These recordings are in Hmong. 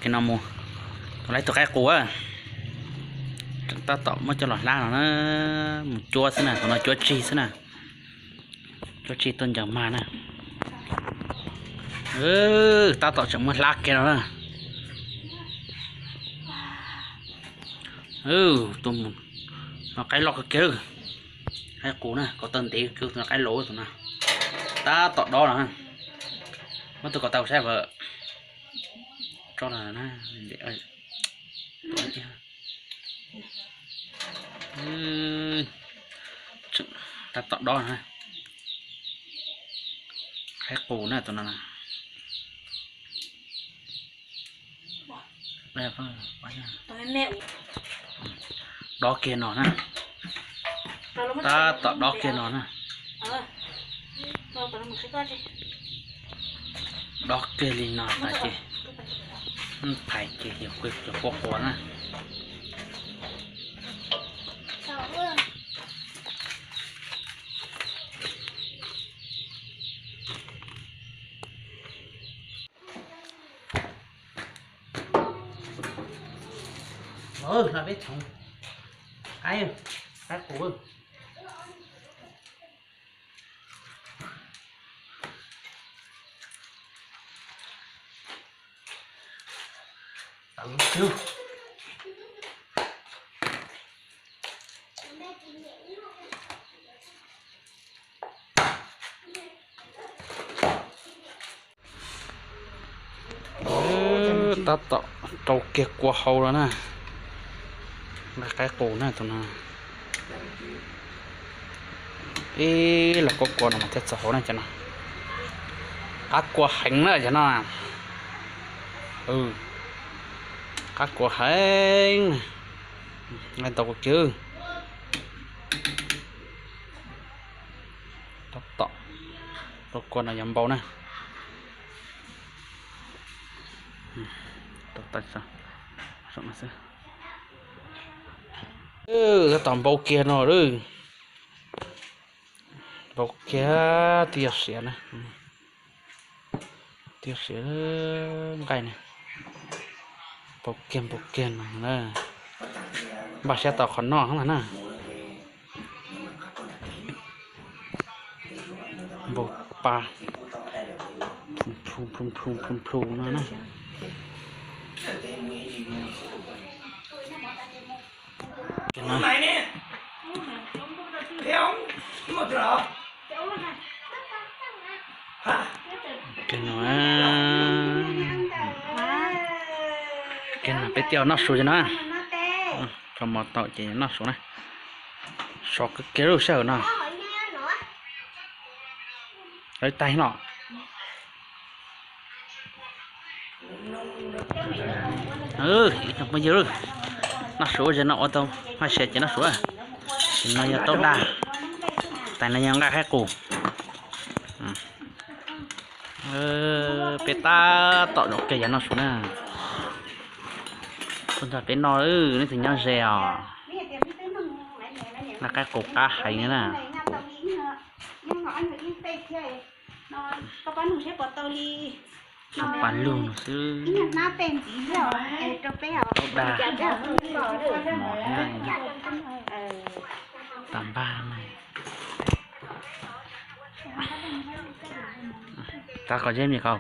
No mus, tus laib tus qaib qus, tab tom muab coj los hlab no na, mus cuab xwb na, tus no cuab tsig xwb na, cuab tsig tuaj ncaws mag na. Tab tom tseem muab hlab kiag no na. Tus no qaib loj kawg kiag, qaib qus na, ko taw ntev kawg, tus no qaib laus tus no, tab tom dob no. Muab tus ko taw saib vawm. Tso los na. Tab tom dob na. Qaib qus na tus no. Dob kiag no na. Tab tom dob kiag no na. Dob kiag li no tas ces thaiv ces yog qua qua na. Los peb txhoov qaib, qaib qus. Tab tom rau kiag kua hau los na. Nqa qaib qus na tus no. Ib los kua kua no mas thiaj txaus hauv na cov no. Qab kua heev na cov no. Qab kua heev. Nqa tau kua kiag. Tab tom kua kua no yog npau na. Tab tom npau kiag no lawm. Npau kiag twb yog siav na. Twb yog siav nqaij na. Npau kiag npau kiag no na. Npaj siab tau qhov noj na. Npau pa plhu plhu plhu plhu no na. Kiag no, kiag no peb thiaj noj su no. Tso mov tau ces noj su na. Sov kiag lub sij hawm no. Lawv tais no. Ib tsoom phooj ywg, noj su ua zes no ua tau haj sia ces noj su. Sim no yog taub daj, tais no yog nqaij qaib qus. Peb tab tom zaum kiag yav noj su na. Tuaj nrog peb noj, nej tus nyob ze os. Nqaij qaib qus qab heev na. Tsis pas lug no xwb. Taub daj, mov thiab tas npaj na. Tav qos zeb me kau.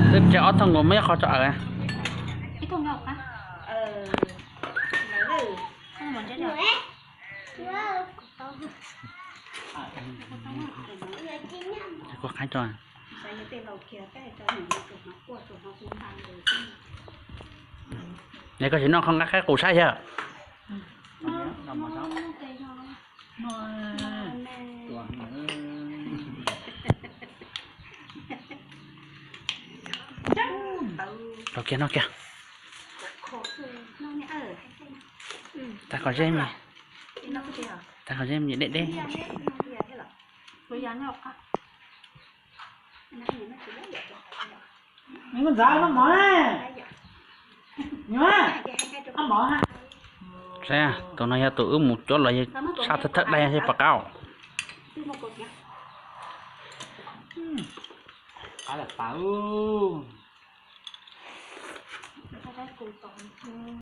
Twb tsev ob thooj nkaus muab ib qho tso aws. Kuv qhaib tso. Es koj tsis noj qhov nqaij qaib qus saib yog? Noj kiag, noj kiag. Tag qos zeb me, tag qos zeb me deb deb. Ntxawm, noj mov, noj mov. Saib, tus no yog tus wb mus cuab los yog sab thawj thawj daig thiab pom qab. Qab lawm pas.